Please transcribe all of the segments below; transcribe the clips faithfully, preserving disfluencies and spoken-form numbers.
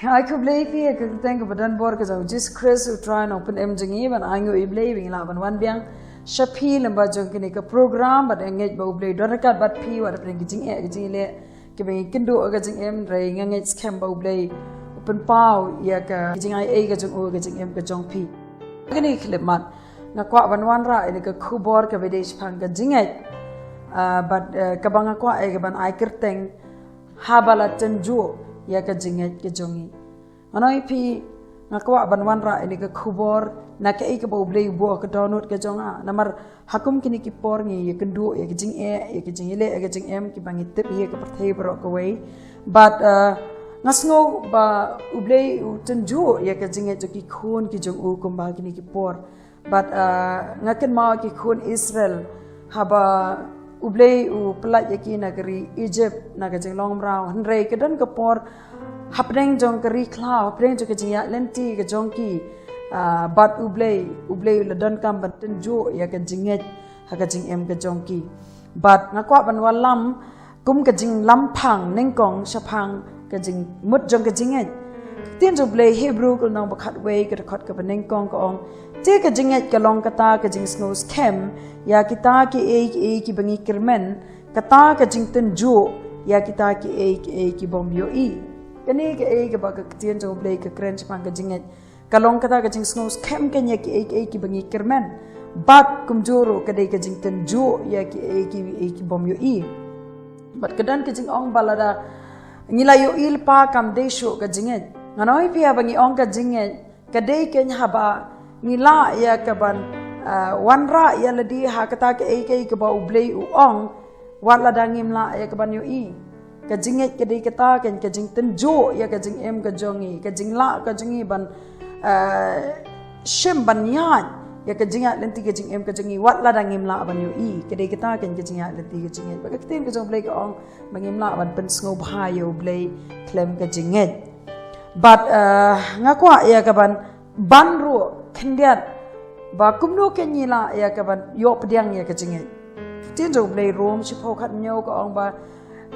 Ai khublei phi ïa ka kyrteng kaba donbor ka jong u Jisu Khrist u Trai Nongpynim jong ngi, ban ai nguh ïa u Blei ba ngi lah ban wan biang sha phi lyngba jong kane ka program, bad ngeit ba u Blei don ryngkat bad phi wat hapdeng ki jingeh ki jingleh kiba ngi kynduh ha ka jingim, hynrei nga ngeit skhem ba u Blei u pynpaw ïa ka jingaiei ka jong u ha ka jingim ka jong phi. Kane ka khyllipmat nga kwah ban wanrah ïa ka khubor kaba dei shaphang ka jingngeit, ah, bad, eh, kaba nga kwah ïa ka ban ai kyrteng, haba la tynjuh ïa ka jingngeit ka jong ngi. Nga ong ïa phi, nga kwah ban wanrah ïa ka khubor na kaei kaba u Blei u buh ha ka dohnud ka jong nga. Namar ha kum kine ki por ngi ïakynduh ïa ka jingeh, ïa ka jingïaleh, ïa ka jingim kiba ngi tip hi ha ka pyrthei baroh kawei. Bad, eh, nga sngew ba u Blei u tynjuh ïa ka jingngeit jong ki khun ki jong u kumba ha kine ki por. Bad, ah, nga kynmaw ki khun Israel, haba u Blei u pyllait ïa ki na ka ri Egypt na ka jinglong mraw, hynrei ka don ka por hapdeng jong ka ri khlaw, hapdeng jong ka jingïaid lynti ka jong ki, ah, bad u Blei, u Blei u la donkam ban tynjuh ïa ka jingngeit ha ka jingim ka jong ki. Bad nga kwah ban wallam kum ka jinglamphang nyngkong shaphang ka jingmut jong ka jingngeit. Ka ktien jong u Blei Hebru ka lynnong ba khatwei ka dkhot kaba nyngkong ka ong, te ka jingngeit ka long kata ka jingsngew skhem ïa kita kiei kiei kiba ngi kyrmen, kata ka jingtynjuh ïa kita kiei kiei kibym ïohi. Kane kaei kaba ka ktien jong u Blei ka kren shaphang ka jingngeit. Ka long kata ka jingsngew skhem kane ïa kiei kiei kiba ngi kyrmen. Bad kumjuh ruh ka dei ka jingtynjuh ïa kiei kiei kibym ïohi. Bad ka don ka jingong ba lada ngi la ïohi lypa kam dei shuh ka jingngeit. Nga ong ïa phi haba ngi ong ka jingngeit, ka dei kane haba ngi lah ïa ka ban, ah, wanrah ïa lade ha kata kaei kaei kaba u Blei u ong, wat lada ngim lah ïa ka ban ïohi. Ka jingngeit ka dei kata kane ka jingtynjuh ïa ka jingim ka jong ngi, ka jinglah ka jong ngi ban, eh, shim ban ïaid ïa ka jingïaid lynti ka jingim ka jong ngi, wat lada ngim lah ban ïohi. Ka dei kata kane ka jingïaid lynti ka jingngeit. Bad ka ktien ka jong u Blei ka ong ba ngim lah ban pynsngewbha ïa u Blei khlem ka jingngeit. Bad, eh, nga kwah ïa ka ban ban ruh khyndiat ba kumno kane ngi lah ïa ka ban ïoh pdiang ïa ka jingngeit. Ka ktien jong u Blei Rom shiphew khathynñiew ka ong ba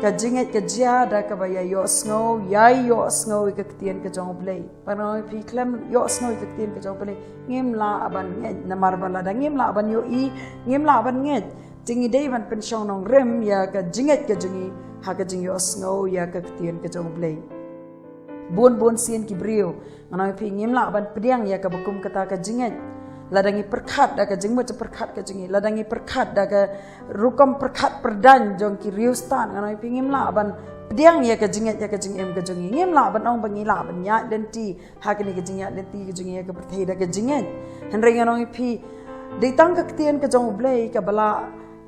ka jingngeit ka jia da kaba ïa ïohsngew, ïa ïohsngew ïa ka ktien ka jong u Blei. Ba nga ong ïa phi khlem ïohsngew ïa ka ktien ka jong u Blei, ngim lah ban ngeit, namar ba lada ngim lah ban ïohi, ngim lah ban ngeit. Te ngi dei ban pynshong nongrim ïa ka jingngeit ka jong ngi ha ka jingïohsngew ïa ka ktien ka jong u Blei. Bun bun sien ki briew, nga ong ïa phi, ngim lah ban pdiang ïa kaba kum kata ka jingngeit. Lada ngi pyrkhat da ka jingmut jingpyrkhat ka jong ngi, lada ngi pyrkhat da ka rukom pyrkhat pyrdaiñ jong ki riewstad, nga ong ïa phi, ngim lah ban pdiang ïa ka jingngeit ïa ka jingim ka jong ngi. Ngim lah ban ong ba ngi lah ban ïaid lynti ha kane ka jingïaid lynti ka jong ngi ha ka pyrthei da ka jingngeit. Hynrei nga ong ïa phi, dei tang ka ktien ka jong u Blei kaba lah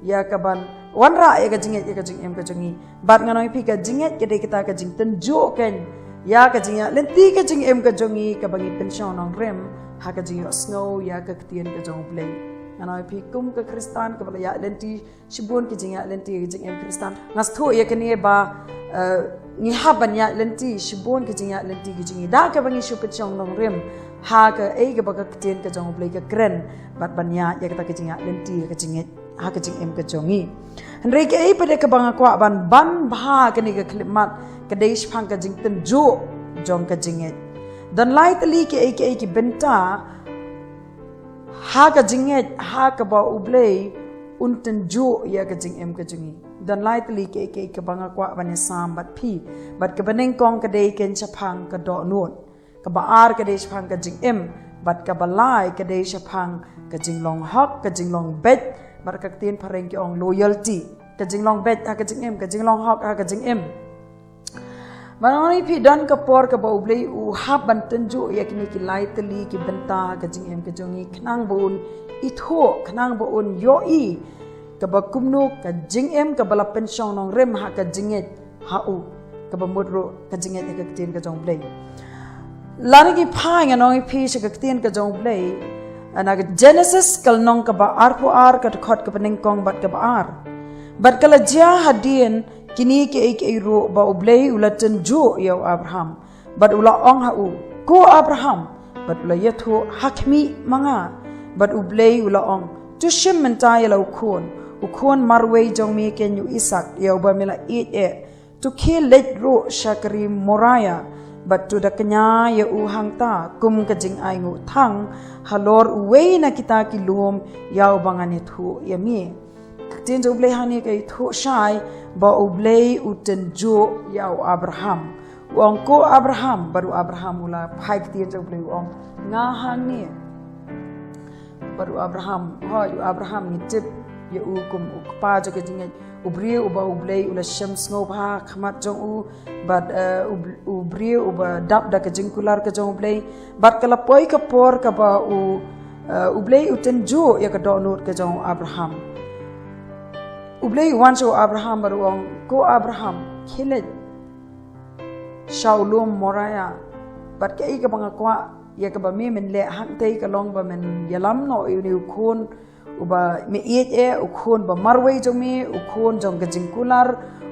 ïa ka ban wanrah ïa ka jingngeit ïa ka jingim ka jong ngi. Bad nga ong ïa phi, ka jingngeit ka dei kata ka jingtynjuh kane ïa ka jingïaid lynti ka jingim ka jong ngi kaba ngi pynshong nongrim ha ka jingïohsngew ïa ka ktien ka jong u Blei. Nga ong ïa phi, kum ka Khristan kaba la ïaid lynti shibun ki jingïaid lynti ka jingim Khristan, nga sngewthuh ïa kane ba, eh, ngi hap ban ïaid lynti shibun ki jingïaid lynti ka jong ngi da kaba ngi shu pynshong nongrim ha kaei kaba ka ktien ka jong u Blei ka kren, bad ban ïaid ïa kata ka jingïaid lynti ka jingngeit ha ka jingim ka jong ngi. Hynrei kaei pat kaba nga kwah ban ban bha kane ka khyllipmat ka dei shaphang ka jingtynjuh jong ka jingngeit. Don lai tylli kiei kiei ki bynta ha ka jingngeit ha kaba u Blei un tynjuh ïa ka jingim ka jong ngi. Don lai tylli kiei kiei kaba nga kwah ban ïasam bad phi. Bad kaba nyngkong ka dei kane shaphang ka dohnud. Kaba ar ka dei shaphang ka jingim, bad kaba lai ka dei shaphang ka jinglong hok, ka jinglong beit, bad ka ktien phareng ki ong loyalty. Ka jinglong beit ha ka jingim, ka jinglong hok ha ka jingim. Bad nga ong ïa phi, don ka por kaba u Blei u hap ban tynjuh ïa kine ki lai tylli ki bynta ha ka jingim ka jong ngi khnang ba un ithuh, khnang ba un ïohi kaba kumno ka jingim kaba la pynshong nongrim ha ka jingngeit ha u, kaba mut ruh ka jingngeit ha ka ktien ka jong u Blei. Lada ngi phai, nga ong ïa phi, sha ka ktien ka jong u Blei, na ka Genesis ka lynnong kaba arphew ar ka dkhot kaba nyngkong bad kaba ar. Bad ka la jia hadien kine kiei kiei ruh ba u Blei u la tynjuh ïa u Abraham. Bad u la ong ha u, ko Abraham, bad u la ïathuh, ha khmih ma nga. Bad u Blei u la ong, to shim mynta ïa la u khun, u khun marwei jong me keiñ u Isaak, ïa uba me la ïeit eh. To khie leit ruh sha ka ri Moria, Bad to da kñia ïa u hangta kum ka jingainguh thang halor uwei na kita ki lum ïa uba ngan ïathuh ïa me. Ka ktien jong U Blei hangne ka ïathuh shai ba U Blei u tynjuh ïa u Abraham. U ong, "Ko Abraham," bad u Abraham u la phai ktien jong U Blei u ong, "Nga hangne." Bad u Abraham, hooid, u Abraham ngi tip ïa u kum u kpa jong ka jingngeit, u briew uba U Blei u la shem sngewbha ha khmat jong u, bad, eh, u, u briew uba dap da ka jingkular ka jong U Blei, bad ka la poi ka por kaba u, eh, U Blei u tynjuh ïa ka dohnud ka jong u Abraham. U Blei u wan sha u Abraham bad u ong, "Ko Abraham, khie leit sha u lum Moriah, bad kaei kaba nga kwah ïa kaba me men leh hangtei ka long ba men ïalam noh ïa une u khun uba me ïeit eh, u khun ba marwei jong me, u khun jong ka jingkular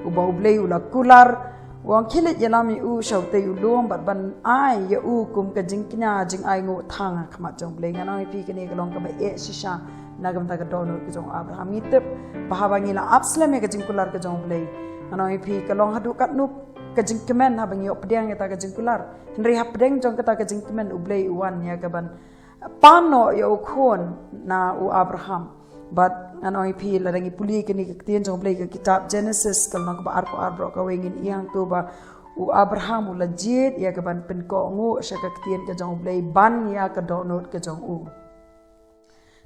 uba U Blei u la kular." U ong, "Khie leit ïalam ïa u sha utei u lum bad ban ai ïa u kum ka jingkñia jingainguh thang ha khmat jong U Blei." Ngan ong ïa phi kane ka long kaba eh shisha na ka bynta ka dohnud ka jong u Abraham. Ngi tip ba haba ngi la ap slem ïa ka jingkular ka jong U Blei, ngan ong ïa phi ka long haduh katno ka jingkmen haba ngi ïoh pdiang ïa kata ka jingkular. Hynrei hapdeng jong kata ka jingkmen U Blei u wan ïa kaban pan noh ïa u khun na u Abraham. Bad ngan ong ïa phi lada ngi pule kane ka ktien jong U Blei ka kitab Genesis ka lynnong kaba arphew ar baroh kawei ngin ïohi hangto ba u Abraham u la jied ïa kaban pynkohnguh sha ka ktien ka jong U Blei ban ïa ka dohnud ka jong u.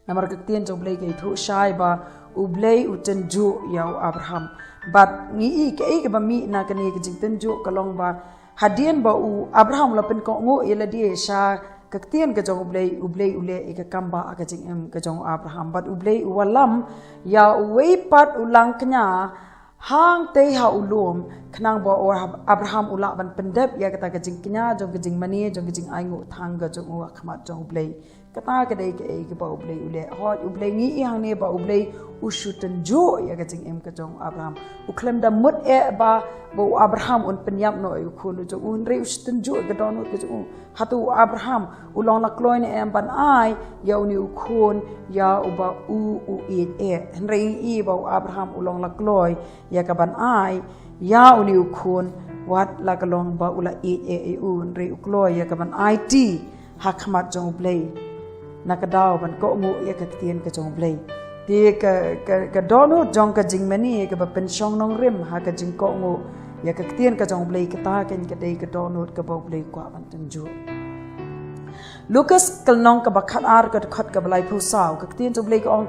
Namar ka ktien jong U Blei ka ïathuh shai ba U Blei u tynjuh ïa u Abraham. Bad ngi i kaei kaba mih na kane ka jingtynjuh ka long ba hadien ba u Abraham u la pynkohnguh ïa lade sha ka ktien ka jong U Blei, U Blei u leh ïa ka kam ba ha ka jingim ka jong u Abraham. Bad U Blei u wallam ïa uwei pat u langkñia hangtei ha u lum, khnang ba u Ab-, Abraham u lah ban pyndep ïa kata ka jingkñia jong ka jingmane jong ka jingainguh thang ka jong u ha khmat jong U Blei. Kata ka dei kaei kaba U Blei u leh. Hooid, U Blei ngi i hangne ba U Blei u shu tynjuh ïa ka jingim ka jong u Abraham. U khlem da mut eh ba, ba u Abraham un pynïap noh ïa u khun u jong u, hynrei u shu tynjuh ïa ka dohnud ka jong u. Hato u Abraham u long la kloi ne em ban ai ïa une u khun ïa uba u u ïeit eh? Hynrei ngi i ba u Abraham u long la kloi ïa kaban ai ïa une u khun, wat la ka long ba u la ïeit eh ïa u, hynrei u kloi ïa kaban aiti ha khmat jong U Blei na ka daw ban kohnguh ïa ka ktien ka jong U Blei. Te ka, ka, ka dohnud jong ka jingmane kaba pynshong nongrim ha ka jingkohnguh ïa ka ktien ka jong U Blei, kata keiñ ka dei ka dohnud kaba U Blei u kwah ban tynjuh. Lukas ka lynnong kaba khatar ka dkhot kaba laiphew saw, ka ktien jong U Blei ka ong,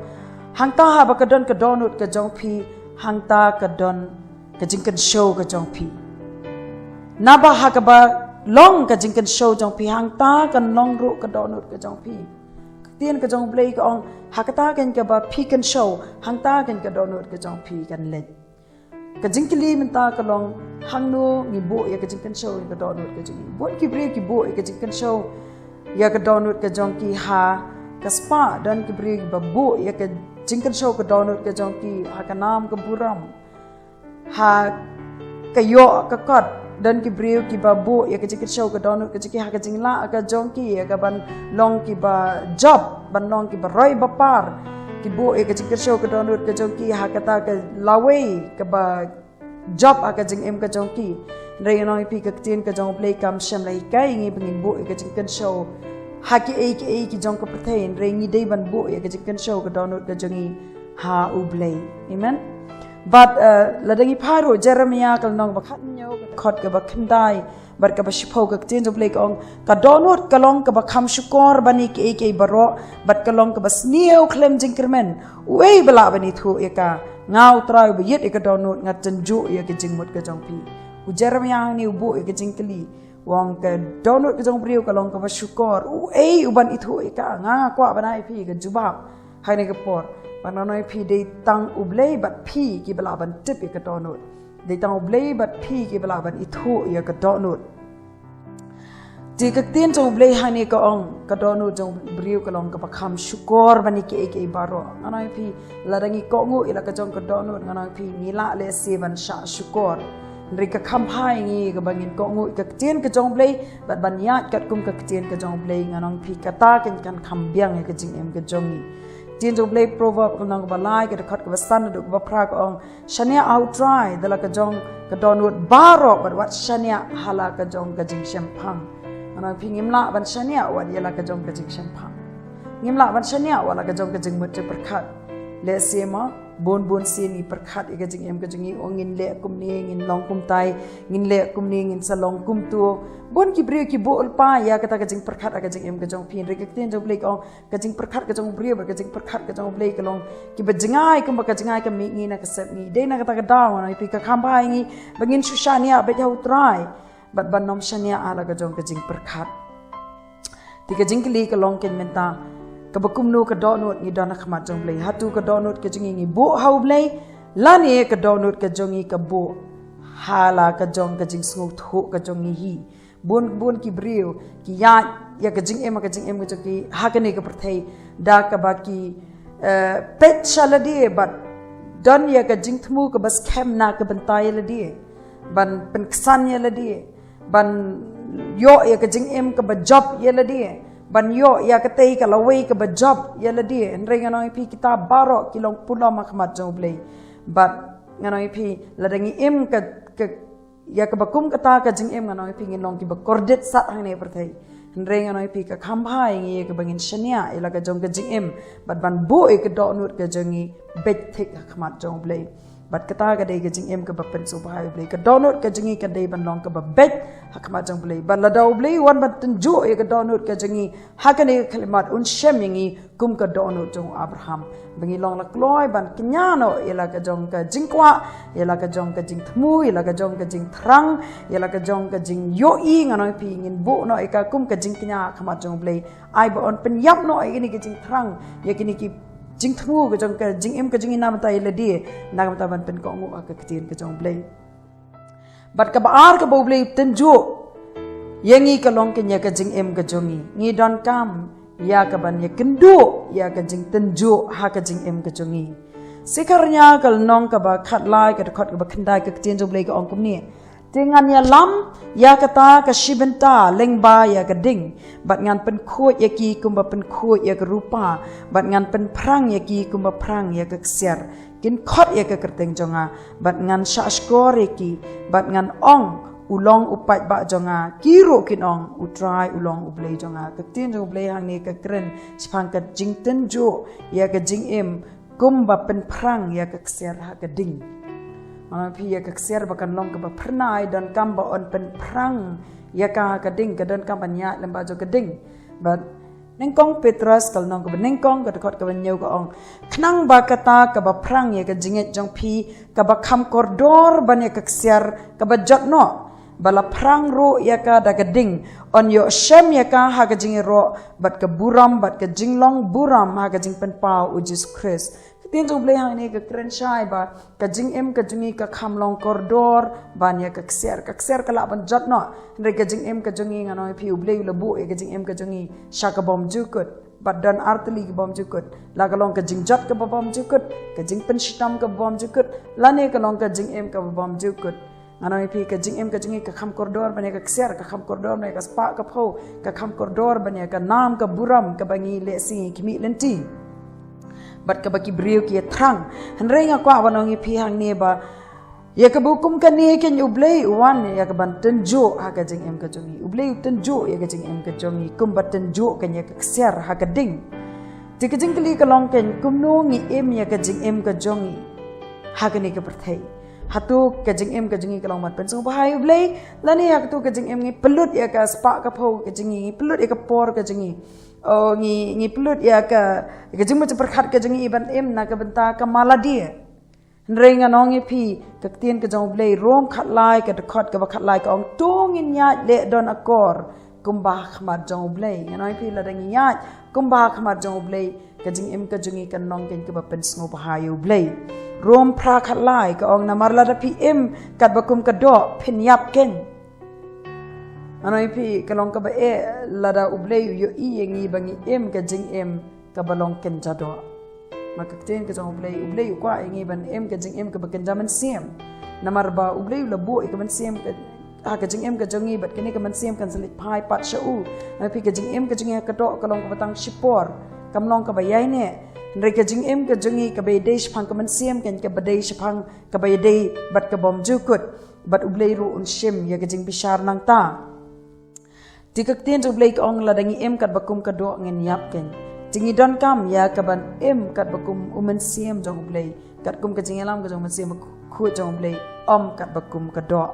"Hangta haba ka don ka dohnud ka jong phi, hangta ka don ka jingkynshew ka jong phi. Naba ha kaba long ka jingkynshew jong phi, hangta kan long ruh ka dohnud ka jong phi." Ka ktien ka jong U Blei ka ong, "Ha kata keiñ kaba phi kynshew, hangta keiñ ka dohnud ka jong phi kan leit." Ka jingkylli mynta ka long, hangno ngi buh ïa ka jingkynshew ïa ka dohnud ka jong ngi? Bun ki briew ki buh ïa ka jingkynshew ïa ka dohnud ka jong ki ha ka spah, don ki briew kiba buh ïa ka jingkynshew ka dohnud ka jong ki ha ka nam ka burom, ha ka ïoh ka kot. Don ki briew kiba buh ïa ka jingkynshew ka dohnud ka jong ki ha ka jinglah ka jong ki ïa kaban long kiba jop, ban long kiba roi ba par. Ki buh ïa ka jingkynshew ka dohnud ka jong ki ha kata ka lawei kaba jop ha ka jingim ka jong ki. Hynrei ngan ong ïa phi, ka ktien ka jong U Blei kam shym la hikai ïa ngi ba ngin buh ïa ka jingkynshew ha kiei kiei ki jong ka pyrthei, hynrei ngi dei ban buh ïa ka jingkynshew ka dohnud ka jong ngi ha U Blei. Amen. Bad, eh, lada ngi phai ruh Jeremiah ka lynnong ba khathynñiew, ka dkhot kaba khyndai bad kaba shiphew, ka ktien jong U Blei ka ong, "Ka dohnud ka long kaba kham shukor ban ïa kiei kiei baroh, bad ka long kaba sniew khlem jingkyrmen. Uei ba lah ban ithuh ïa ka? Nga U Trai uba ïeit ïa ka dohnud, nga tynjuh ïa ka jingmut ka jong phi." U Jeremiah hangne u buh ïa ka jingkylli. U ong, ka dohnud ka jong u briew ka long kaba shukor. Uei u ban ithuh ïa ka? Nga, nga kwah ban ai ïa phi ka jubab ha kane ka por. Bad ngan ong ïa phi, dei tang U Blei bad phi kiba lah ban tip ïa ka dohnud. Dei tang U Blei bad phi kiba lah ban ithuh ïa ka dohnud. Te ka ktien jong U Blei hangne ka ong, ka dohnud jong u briew ka long kaba kham shukor ban ïa kiei kiei baroh. Ngan ong ïa phi, lada ngi kohnguh ïa la ka jong ka dohnud, ngan ong ïa phi, ngi lah lehse ban shah shukor. Hynrei ka kham bha ïa ngi kaba ngin kohnguh ïa ka ktien ka jong U Blei, bad ban ïaid katkum ka ktien ka jong U Blei, ngan ong ïa phi, kata keiñ kan kham biang ïa ka jingim ka jong ngi. Ktien jong U Blei Proverb ka lynnong kaba lai ka dkhot kaba san haduh kaba phra ka ong, shaniah ha U Trai da la ka jong ka dohnud baroh bad wat shaniah ha la ka jong ka jingshemphang. Ngan ong ïa phi, ngim lah ban shaniah wat ïa la ka jong ka jingshemphang. Ngim lah ban shaniah wat la ka jong ka jingmut jingpyrkhat. Lehse ma bun bun sien ngi pyrkhat ïa ka jingim ka jong ngi, ong ngin leh kumne, ngin long kumtai, ngin leh kumne, ngin sa long kumto. Bun ki briew ki buh lypa ïa kata ka jingpyrkhat ha ka jingim ka jong phi. Hynrei ka ktien jong U Blei ka ong, ka jingpyrkhat ka jong u briew bad ka jingpyrkhat ka jong U Blei ka long kiba jngai kumba ka jngai ka mihngi na ka sepngi. Dei na kata ka daw ngan ong ïa phi, ka kham bha ïa ngi ba ngin shu shaniah beit ha U Trai bad ban ym shaniah ha la ka jong ka jingpyrkhat. Te ka jingkylli ka long kein mynta, kaba kumno ka dohnud ngi don ha khmat jong U Blei? Hato ka dohnud ka jong ngi ngi buh ha U Blei, lane ka dohnud ka jong ngi ka buh ha la ka jong ka jingsngewthuh ka jong ngi hi? Bun bun ki briew ki ïaid ïa ka jingim, ka jingim ka jong ki ha kane ka pyrthei da kaba ki, eh, peit sha lade bad don ïa ka jingthmu kaba skhem na ka bynta ïa lade, ban pynksan ïa lade, ban ïoh ïa ka jingim kaba jop ïa lade, ban ïoh ïa katei ka lawei kaba jop ïa lade. Hynrei ngan ong ïa phi, kita baroh ki long pulom ha khmat jong U Blei. Bad ngan ong ïa phi, lada ngi im ka, ka ïa kaba kum kata ka jingim, ngan ong ïa phi, ngin long kiba kordit sat hangne pyrthei. Hynrei ngan ong ïa phi, ka kham bha ïa ngi ïa kaba ngin shaniah ïa la ka jong ka jingim bad ban buh ïa ka dohnud ka jong ngi beit thik ha khmat jong U Blei. Bad kata ka dei ka jingim kaba pynsngewbha ïa U Blei. Ka dohnud ka jong ngi ka dei ban long kaba beit ha khmat jong U Blei. Bad lada U Blei u wan ban tynjuh ïa ka dohnud ka jong ngi ha kane ka khyllipmat, un shem ïa ngi kum ka dohnud jong u Abraham, ba ngi long la kloi ban kñia noh ïa la ka jong ka jingkwah, ïa la ka jong ka jingthmu, ïa la ka jong ka jingthrang, ïa la ka jong ka jingïohi. Ngan ong ïa phi, ngin buh noh ïa ka kum ka jingkñia ha khmat jong U Blei. Ai ba un pynïap noh ïa kine ki jingthrang, ïa kine ki jingthmu ka jong ka jingim ka jong ngi na ka bynta ïa lade, na ka bynta ban pynkohnguh ha ka ktien ka jong U Blei. Bad kaba ar kaba U Blei u tynjuh ïa ngi ka long kein ïa ka jingim ka jong ngi. Ngi donkam ïa ka ban ïakynduh ïa ka jingtynjuh ha ka jingim ka jong ngi. Sikaria ka lynnong kaba khatlai ka dkhot kaba khyndai, ka ktien jong U Blei ka ong kumne: Te ngan ïalam ïa kata ka shi bynta lyngba ïa ka ding, bad ngan pynkhuid ïa ki kumba pynkhuid ïa ka rupa, bad ngan pynphrang ïa ki kumba phrang ïa ka ksiar. Kin khot ïa ka kyrteng jong nga bad ngan shahshkor ïa ki, bad ngan ong, u long u paidbah jong nga. Ki ruh kin ong, U Trai u long U Blei jong nga. Ka ktien jong U Blei hangne ka kren shaphang ka jingtynjuh ïa ka jingim kumba pynphrang ïa ka ksiar ha ka ding. Ngan ong ïa phi, ïa ka ksiar ba kan long kaba phyrnai, donkam ba un pynphrang ïa ka ha ka ding, ka donkam ban ïaid lyngba jong ka ding. Bad Nyngkong Petros ka lynnong kaba nyngkong ka dkhot kaba hynñiew ka ong: Khnang ba kata kaba phrang ïa ka jingngeit jong phi kaba kham kordor ban ïa ka ksiar kaba jot noh, ba la phrang ruh ïa ka da ka ding, un ïoh shem ïa ka ha ka jingïaroh bad ka burom bad ka jinglong burom ha ka jingpynpaw U Jisu Khrist. Ka ktien jong U Blei hangne ka kren shai ba ka jingim ka jong ngi ka kham long kordor ban ïa ka ksiar. Ka ksiar ka lah ban jot noh, hynrei ka jingim ka jong ngi, ngan ong ïa phi, U Blei u la buh ïa ka jingim ka jong ngi sha ka bymjukut. Bad don artylli ki bymjukut. La ka long ka jingjot kaba bymjukut, ka jingpynshitom kaba bymjukut, lane ka long ka jingim kaba bymjukut. Ngan ong ïa phi, ka jingim ka jong ngi ka kham kordor ban ïa ka ksiar, ka kham kordor ban ïa ka spah ka phew, ka kham kordor ban ïa ka nam ka burom kaba ngi lehse ngi khmih lynti, bad kaba ki briew ki ïathrang. Hynrei nga kwah ban ong ïa phi hangne ba ïa kaba kum kane kein U Blei u wan ïa ka ban tynjuh ha ka jingim ka jong ngi. U Blei u tynjuh ïa ka jingim ka jong ngi kumba tynjuh kein ïa ka ksiar ha ka ding. Te ka jingkylli ka long kein, kumno ngi im ïa ka jingim ka jong ngi ha kane ka pyrthei? Hato ka jingim ka jong ngi ka long ban pynsngewbha ïa U Blei, lane hato ka jingim ngi pynlut ïa ka spah ka phew ka jong ngi, ngi pynlut ïa ka por ka jong ngi, o, ngi, ngi pynlut ïa ka, ïa ka jingmut jingpyrkhat ka jong ngi ban im na ka bynta ka ma lade? Hynrei ngan ong ïa phi, ka ktien ka jong U Blei, Rom khatlai ka dkhot kaba khatlai ka ong: To ngin ïaid leh don akor kumba ha khmat jong U Blei. Ngan ong ïa phi, lada ngi ïaid kumba ha khmat jong U Blei, ka jingim ka jong ngi kan long kein kaba pynsngewbha ïa U Blei. Rom phra khatlai ka ong: Namar lada phi im katba kum ka doh, phin ïap kein. Ngan ong ïa phi, ka long kaba eh lada U Blei u ïohi ïa ngi ba ngi im ka jingim kaba long kynja doh. Namar ka ktien ka jong U Blei, U Blei u kwah ïa ngi ban im ka jingim kaba kynja mynsiem. Namar ba U Blei u la buh ïa ka mynsiem ka, ha ka jingim ka jong ngi, bad kane ka mynsiem kan sa leit phai pat sha u. Ngan ong ïa phi, ka jingim ka jong ngi ha ka doh ka long kaba tang shipor, kam long kaba ïaineh. Hynrei ka jingim ka jong ngi kaba ïadei shaphang ka mynsiem, kan kaba dei shaphang kaba ïadei bad ka bymjukut, bad U Blei ruh un shim ïa ka jingbishar nangta. Te ka ktien jong U Blei ka ong, lada ngi im katba kum ka doh ngin ïap kein. Te ngi donkam ïa kaban im katba kum u mynsiem jong U Blei, katkum ka jingïalam ka jong u Mynsiem Bakhuid jong U Blei, ym katba kum ka doh.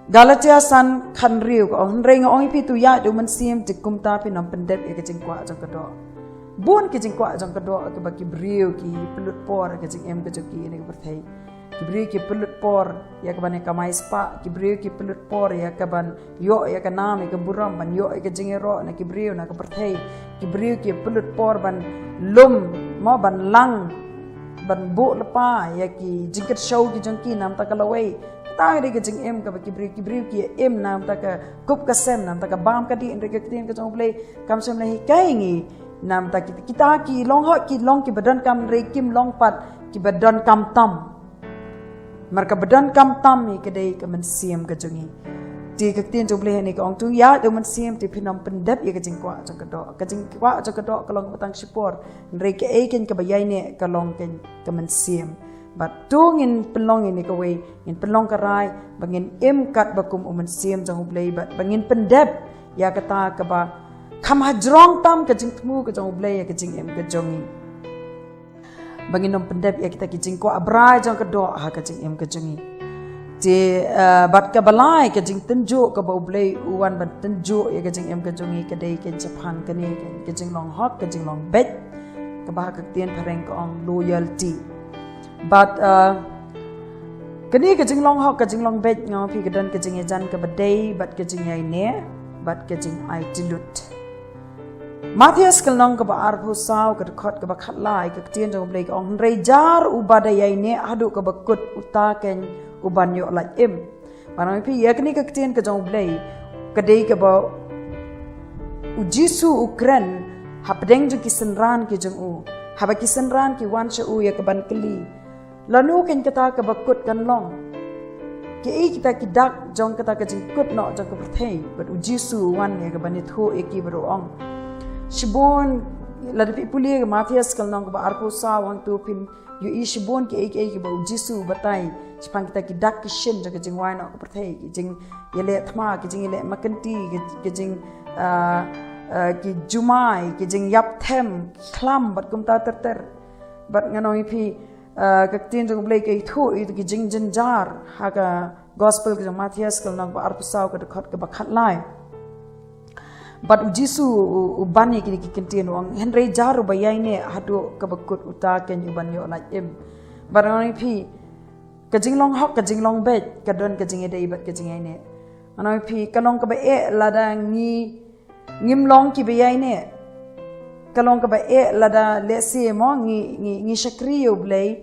Galatia san khathynriew ka ong, hynrei nga ong ïa phi, to ïaid da u mynsiem, te kumta phin ym pyndep ïa ka jingkwah jong ka doh. Bun ki jingkwah jong ka doh kiba ki briew ki pynlut por ïa ka jingim ka jong ki ha kane ka pyrthei. Ki briew ki pynlut por ïa kaban ïa kamai spah, ki briew ki pynlut por ïa kaban ïoh ïa ka nam ïa ka burom, ban ïoh ïa ka jingïaroh na ki briew na ka pyrthei. Ki briew ki pynlut por ban lum, mo, ban lang, ban buh lypa ïa ki jingkyrshaw ki jong ki namta ka lawei. Kata ka dei ka jingim kaba ki briew, ki briew ki im namta ka kup ka sem, namta ka bam ka dih, hynrei ka ktien ka jong U Blei kam shym la hikai ngi namta kita, kita ki long hok, ki long kiba donkam, hynrei kim long pat kiba donkam tam. Namar kaba donkam tam hi ka dei ka mynsiem ka jong ngi. Te ka ktien jong U Blei hangne ka ong, to ïaid da u mynsiem, te phin ym pyndep ïa ka jingkwah jong ka doh. Ka jingkwah jong ka doh ka long kaba tang shipor, hynrei kaei kein kaba ïaineh ka long kein ka mynsiem. Bad to ngin pynlong ïa kane kawei, ngin pynlong ka rai ba ngin im katba kum u mynsiem jong U Blei, bad ba ngin pyndep ïa kata kaba kham hajrong tam ka jingthmu ka jong U Blei ïa ka jingim ka jong ngi. Ba ngin ym pyndep ïa kita ki jingkwah brai jong ka doh ha ka jingim ka jong ngi. Te, eh, bad kaba lai, ka jingtynjuh kaba U Blei u wan ban tynjuh ïa ka jingim ka jong ngi ka dei ka jingpang kane, ka jinglong hok, ka jinglong beit, kaba ha ka ktien phareng ka ong loyalty. Bad, eh, kane ka jinglong hok, ka jinglong beit, nga ong ïa phi, ka don ka jingïajan kaba dei bad ka jingïaineh bad ka jingai tylli. Mathaios ka lynnong kaba arphew saw, ka dkhot kaba khatlai, ka ktien jong U Blei ka ong, hynrei jar uba da ïaineh haduh kaba kut, uta kein uban ïoh lait im. Nga ong ïa phi, ïa kane ka ktien ka jong U Blei ka dei kaba U Jisu u kren hapdeng jong ki synran ki jong u, haba ki synran ki wan sha u ïa kaban kylli, lano kein kata kaba kut kan long? Kiei kita ki dak jong kata ka jingkut noh jong ka pyrthei? Bad U Jisu u wan ïa kaban ïathuh ïa ki bad u ong, shibun, lada phi pule Mathaios ka lynnong kaba arphew saw, hangto phin ïohi shibun kiei kiei kiba U Jisu u batai shaphang kita ki dak ki shin jong ka jingwai noh ka pyrthei, ki jingïaleh thma, ki jingïaleh makynti, ki, ki jing, ah, ah, ki jumai, ki jingïap them, khlam bad kumta ter ter. Bad nga ong ïa phi, ah, ka ktien jong U Blei ka ïathuh ïa ki jingjynjar ha ka gospel ka jong Mathaios ka lynnong ba arphew saw, ka dkhot kaba khatlai. Bad U Jisu u, u ban ïa kine ki kyntien, u ong, hynrei jar uba ïaineh haduh kaba kut, uta kein uban ïoh lait im. Bad nga ong ïa phi, ka jinglong hok, ka jinglong beit, ka don ka jingïadei bad ka jingïaineh. Nga ong ïa phi, ka long kaba eh lada ngi, ngim long kiba ïaineh. Ka long kaba eh lada, lehse mo, ngi, ngi, ngi shakri ïa U Blei,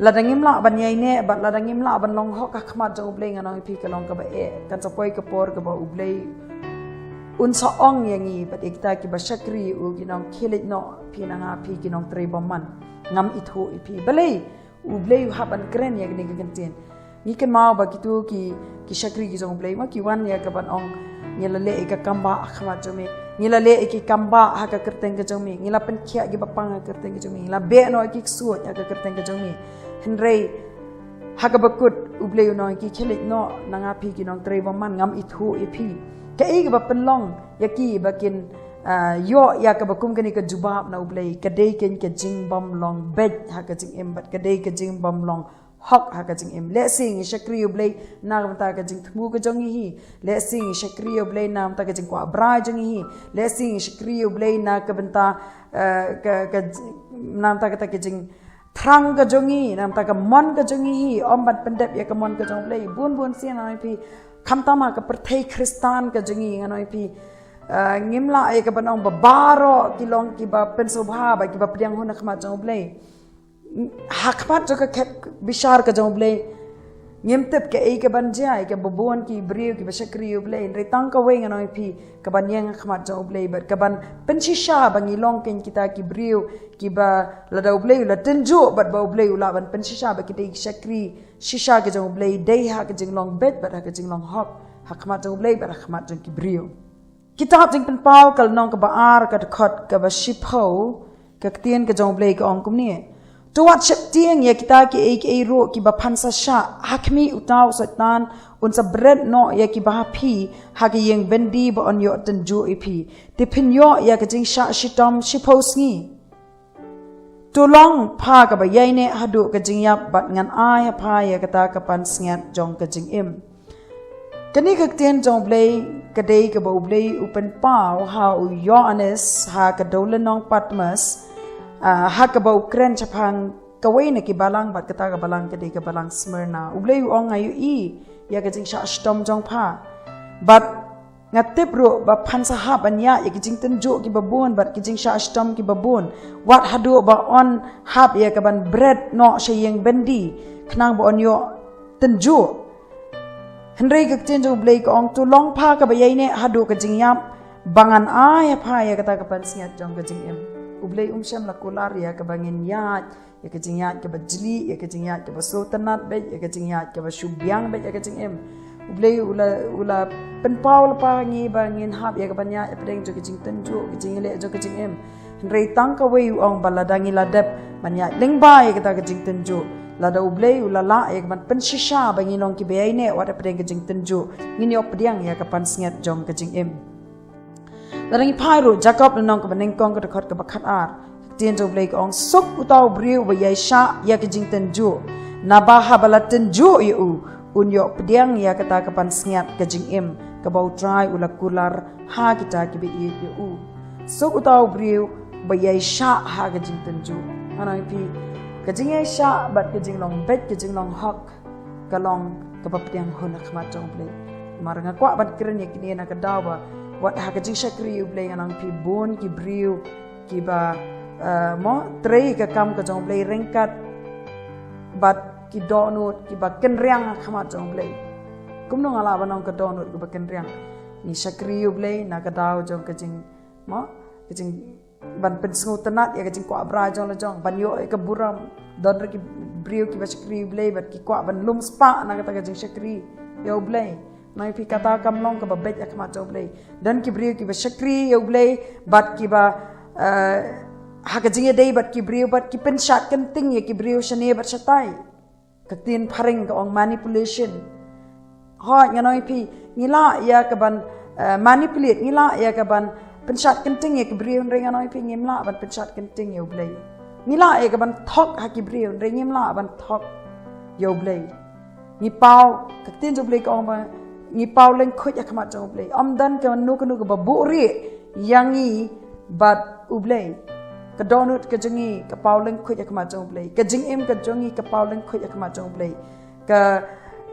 lada ngim lah ban ïaineh, bad lada ngim lah ban long hok ha khmat jong U Blei, nga ong ïa phi, ka long kaba eh. Kan sa poi ka por kaba U Blei un sa ong ïa ngi bad ïa kita kiba shakri ïa u, ki nongkhie leit noh phi, nangha phi ki nongtrei bymman, ngam ithuh ïa phi. Balei U Blei u hap ban kren ïa kine ki kyntien? Ngi kynmaw ba kito ki, ki shakri ki jong U Blei, ma, ki wan ïa kaban ong, ngi la leh ïa ka kam bah ha khmat jong me, ngi la leh ïa ki kam bah ha ka kyrteng ka jong me, ngi la pynkhiah ki bapang ha ka kyrteng ka jong me, ngi la beh noh ïa ki ksuid ha ka kyrteng ka jong me. Hynrei ha kaba kut U Blei u ong, ki khie leit noh, nangha phi ki nongtrei bymman, ngam ithuh ïa phi. Kaei kaba pynlong ïa ki ba kin, ah, ïoh ïa kaba kum kane ka jubab na U Blei? Ka dei kein ka jingbymlong beit ha ka jingim, bad ka dei ka jingbymlong hok ha ka jingim. Lehse ngi shakri ïa U Blei na ka bynta ka jingthmu ka jong ngi hi. Lehse ngi shakri ïa U Blei na ka bynta ka jingkwah brai jong ngi hi. Lehse ngi shakri ïa U Blei na ka bynta, eh, ka, ka, na ka bynta kata ka jingthrang ka jong ngi, na ka bynta ka mon ka jong ngi hi, ym ban pyndep ïa ka mon ka jong U Blei. Bun bun sien, nga ong ïa phi, khamtam ha ka pyrthei Khristan ka jong ngi, nga ong ïa phi, eh, ngim lah ïa kaban ong ba baroh ki long kiba pynsngewbha bad kiba pdiang hun ha khmat jong U Blei. Ha khmat jong ka khet bishar ka jong U Blei, ngim tip kaei kaban jia ïa kaba bun ki briew kiba shakri ïa U Blei. Hynrei tang kawei ngan ong ïa phi, kaban ïeng ha khmat jong U Blei bad kaban pynshisha ba ngi long kein kita ki briew kiba lada U Blei u la tynjuh bad ba U Blei u lah ban pynshisha ba ki dei ki shakri shisha ki jong U Blei, dei ha ka jinglong beit bad ha ka jinglong hok ha khmat jong U Blei bad ha khmat jong ki briew. Kitab Jingpynpaw ka lynnong kaba ar, ka dkhot kaba shiphew, Ka ktien ka jong U Blei ka ong kumne: To wat sheptieng ïa kita kiei kiei ruh kiba phan sa shah, ha khmih uta u Soitan un sa bret noh ïa kiba ha phi ha ka ïing byndi ba yn ïoh tynjuh ïa phi. Te phin ïoh ïa ka jingshah shitom shiphew sngi. To long pha kaba ïaineh haduh ka jingïap, bad ngan ai ha pha ïa kata ka pansngiat jong ka jingim. Kane ka ktien jong U Blei ka dei kaba U Blei u pynpaw ha u Ïoannis ha ka dewlynnong Patmos, ah, ha kaba u kren shaphang kawei na ki balang, bad kata ka balang ka dei ka balang Smyrna. U Blei u ong: Nga ïohi ïa ka jingshah shitom jong pha, bad nga tip ruh ba phan sa hap ban ïaid ïa ki jingtynjuh kiba bun bad ki jingshah shitom kiba bun, wat haduh ba yn hap ïa kaban bret noh sha ïing byndi khnang ba yn ïoh tynjuh. Hynrei ka ktien jong U Blei ka ong: To long pha kaba ïaineh haduh ka jingïap, ba ngan ai ha pha ïa kata ka pansngiat jong ka jingim. U Blei um shym la kular ïa kaba ngin ïaid ïa ka jingïaid kaba jlieh, ïa ka jingïaid kaba sngewtynnat beit, ïa ka jingïaid kaba shu biang beit ïa ka jingim. U Blei u la, u la pynpaw lypa ha ngi ba ngin hap ïa kaban ïaid hapdeng jong ka jingtynjuh, ka jingïaleh jong ka jingim. Hynrei tang kawei u ong, ba lada ngi la dep ban ïaid lyngba ïa kata ka jingtynjuh, lada U Blei u la lah ïa kaban pynshisha ba ngin long kiba ïaineh wat hapdeng ka jingtynjuh, ngin ïoh pdiang ïa ka pansngiat jong ka jingim. Lada ngi phai ruh Jakob lynnong kaba nyngkong ka dkhot kaba khatar, ka ktien jong U Blei ka ong: Suk uta u briew uba ïaishah ïa ka jingtynjuh, naba haba la tynjuh ïa u, un ïoh pdiang ïa kata ka pansngiat ka jingim kaba U Trai u la kular ha kita kiba ïeit ïa u. Suk uta u briew ba ïaishah ha ka jingtynjuh. Ngan ong ïa phi, ka jingïaishah bad ka jinglong beit, ka jinglong hok, ka long kaba pdiang hun ha khmat jong U Blei. Namar nga kwah ban kren ïa kine na ka daw ba wat ha ka jingshakri U Blei, ngan ong ïa phi, bun ki briew kiba, eh, mo, trei ka kam ka jong U Blei ryngkat bad ki dohnud kiba kynriang ha khmat jong U Blei. Kumno nga lah ban ong ka dohnud kiba kynriang? Ngi shakri U Blei na ka daw jong ka jing, mo, ka jing ban pynsngewtynnat ïa ka jingkwah brai jong la jong, ban ïoh ïa ka burom. Don ruh ki briew kiba shakri U Blei bad ki kwah ban lum spah na kata ka jingshakri ïa U Blei. Ngan ong ïa phi, kata kam long kaba beit ha khmat jong U Blei. Don ki briew kiba shakri ïa U Blei bad kiba, eh, ha ka jingïadei bad ki briew bad ki pynshad kynting ïa ki briew shane bad shatai. Ka ktien phareng ka ong manipulation. Hooid, ngan ong ïa phi, ngi lah ïa kaban, eh, manipulate, ngi lah ïa kaban pynshad kynting ïa ki briew, hynrei ngan ong ïa phi, ngim lah ban pynshad kynting ïa U Blei. Ngi lah ïa kaban thok ha ki briew, hynrei ngim lah ban thok ïa U Blei. Ngi paw, ka ktien jong U Blei ka ong ba ngi paw lyngkhuid ha khmat jong U Blei. Ym don kano kano kaba buhrieh ïa ngi bad U Blei. Ka dohnud ka jong ngi ka paw lyngkhuid ha khmat jong U Blei. Ka jingim ka jong ngi ka paw lyngkhuid ha khmat jong U Blei. Ka,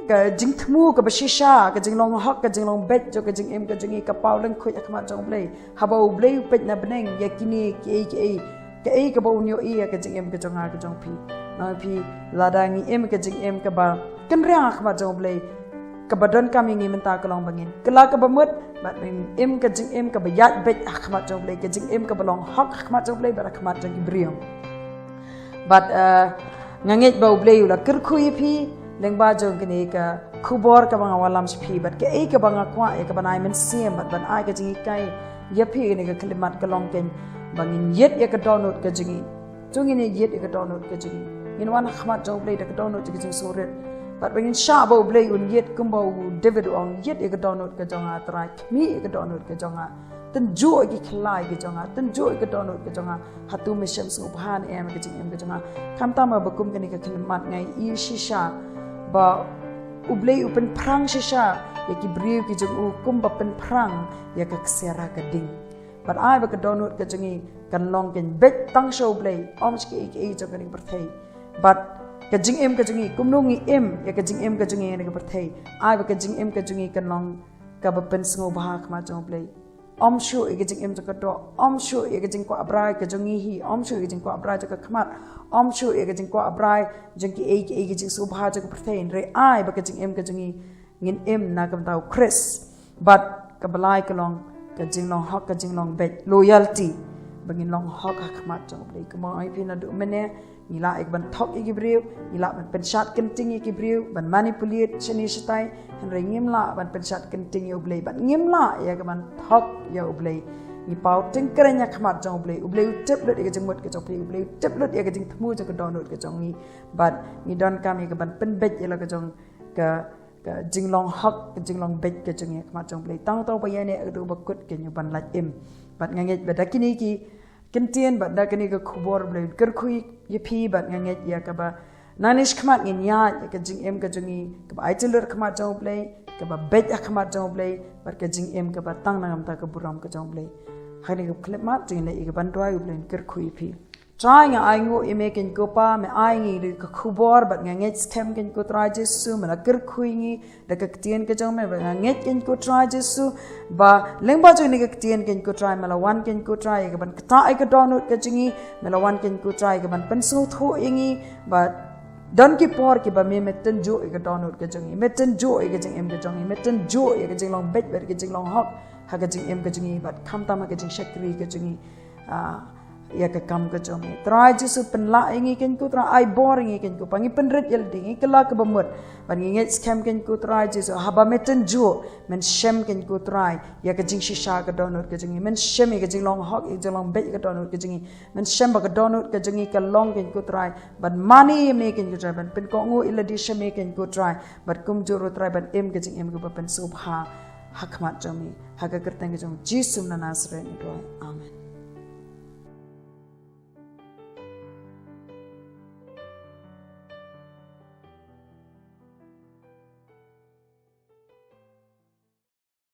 ka jingthmu kaba shisha, ka jinglong hok, ka jinglong beit jong ka jingim ka jong ngi ka paw lyngkhuid ha khmat jong U Blei. Haba U Blei u peit na bneng ïa kine kiei kiei, kaei kaba un ïohi ïa ka jingim ka jong nga ka jong phi? Ngan ong ïa phi, lada ngi im ka jingim kaba kynriang ha khmat jong U Blei, kaba donkam ïa ngi mynta ka long ba ngin kylla kaba mut bad ba ngin im ka jingim kaba ïaid beit ha khmat jong U Blei, ka jingim kaba long hok ha khmat jong U Blei bad ha khmat jong ki briew. Bad, eh, nga ngeit ba U Blei u la kyrkhu ïa phi lyngba jong kane ka khubor kaba nga wallam sha phi, bad kaei kaba nga kwah ïa kaban ai mynsiem bad ban ai ka jinghikai ïa phi kane ka khyllipmat ka long keiñ ba ngin ïit ïa ka dohnud ka jong ngi. To ngin ïit ïa ka dohnud ka jong ngi. Ngin wan ha khmat jong U Blei da ka dohnud jong ka jingsngewrit. Bad ba ngin shah ba U Blei un ïit, kumba u David u ong, ïit ïa ka dohnud ka jong nga Trai, khmih ïa ka dohnud ka jong nga. Tynjuh ïa ki khlai ki jong nga, tynjuh ïa ka dohnud ka jong nga. Hato me shem sngewbha ne em ïa ka jingim ka jong nga? Khamtam ba kum kane ka khyllipmat nga ïohi shisha ba U Blei u pynphrang shisha ïa ki briew ki jong u kumba pynphrang ïa ka ksiar ha ka ding. Bad ai ba ka dohnud ka jong ngi kan long keiñ beit tang sha U Blei, ym sha kiei kiei jong kane ka pyrthei. Bad ka jingim ka jong ngi, kumno ngi im ïa ka jingim ka jong ngi ha kane ka pyrthei, ai ba ka jingim ka jong ngi kan long kaba pynsngewbha ha khmat jong U Blei. Ym shuh ïa ka jingim jong ka doh, ym shuh ïa ka jingkwah brai ka jong ngi hi, ym shuh ïa ka jingkwah brai jong ka khmat, ym shuh ïa ka jingkwah brai jong kiei kiei ki jingsngewbha jong ka pyrthei, hynrei ai ba ka jingim ka jong ngi ngin im na ka bynta U Khrist. Bad kaba lai ka long ka jinglong hok, ka jinglong beit, loyalty. Ba ngin long hok ha khmat jong U Blei. Kumba nga ong ïa phi naduh mynne, ngi lah ïa kaban thok ïa ki briew, ngi lah ban pynshad kynting ïa ki briew, ban manipulate shane shatai, hynrei ngim lah ban pynshad kynting ïa U Blei, bad ngim lah ïa kaban thok ïa U Blei. Ngi paw tyngkrein ha khmat jong U Blei. U Blei u tip lut ïa ka jingmut ka jong phi. U Blei u tip lut ïa ka jingthmu jong ka dohnud ka jong ngi. Bad ngi donkam ïa ka ban pynbeit ïa la ka jong ka, ka jinglong hok, ka jinglong beit ka jong ngi ha khmat jong U Blei. Tang uta uba ïaineh haduh ba kut kein u ban lait im. Bad nga ngeit ba da kine ki kyntien bad da kane ka khubor U Blei un kyrkhu ïa phi bad nga ngeit ïa kaba nangne shakhmat ngin ïaid ïa ka jingim ka jong ngi kaba ai jinglut ha khmat jong U Blei, kaba beit ha khmat jong U Blei, bad ka jingim kaba tang na ka bynta ka burom ka jong U Blei. Ha kane ka khyllipmat to ngin leit ïa ka ban duwai, U Blei un kyrkhu ïa phi. Trai, nga ainguh ïa me kein ko Pa, me ai ngi da ka khubor bad nga ngeit skhem kein ko Trai Jisu, me la kyrkhu ïa ngi da ka ktien ka jong me, bad nga ngeit kein ko Trai Jisu ba lyngba jong kane ka ktien kein ko Trai, me la wan kein ko Trai ïa ka ban ktah ïa ka dohnud ka jong ngi, me la wan kein ko Trai ïa ka ban pynsngewthuh ïa ngi. Bad don ki por kiba me, me tynjuh ïa ka dohnud ka jong ngi, me tynjuh ïa ka jingim ka jong ngi, me tynjuh ïa ka jinglong beit bad ka jinglong hok ha ka jingim ka jong ngi bad khamtam ha ka jingshakri ka jong ngi, ah, ïa ka kam ka jong me. Trai Jisu, pynlah ïa ngi kein ko Trai, ai bor ïa ngi kein ko Pa, ngi pynrit ïalade, ngi kylla kaba mut. Bad ngi ngeit skhem kein ko Trai Jisu, haba me tynjuh, men shem kein ko Trai ïa ka jingshisha ka dohnud ka jong ngi, men shem ïa ka jinglong hok, ïa ka jinglong beit ka dohnud ka jong ngi, men shem ba ka dohnud ka jong ngi ka long kein ko Trai ban mane ïa me kein ko Trai, ban pynkohnguh ïalade sha me kein ko Trai, bad kumjuh ruh Trai ban im ka jingim kaba pynsngewbha ha khmat jong me. Ha ka kyrteng ka jong Jisu na Nasaret ngi duwai.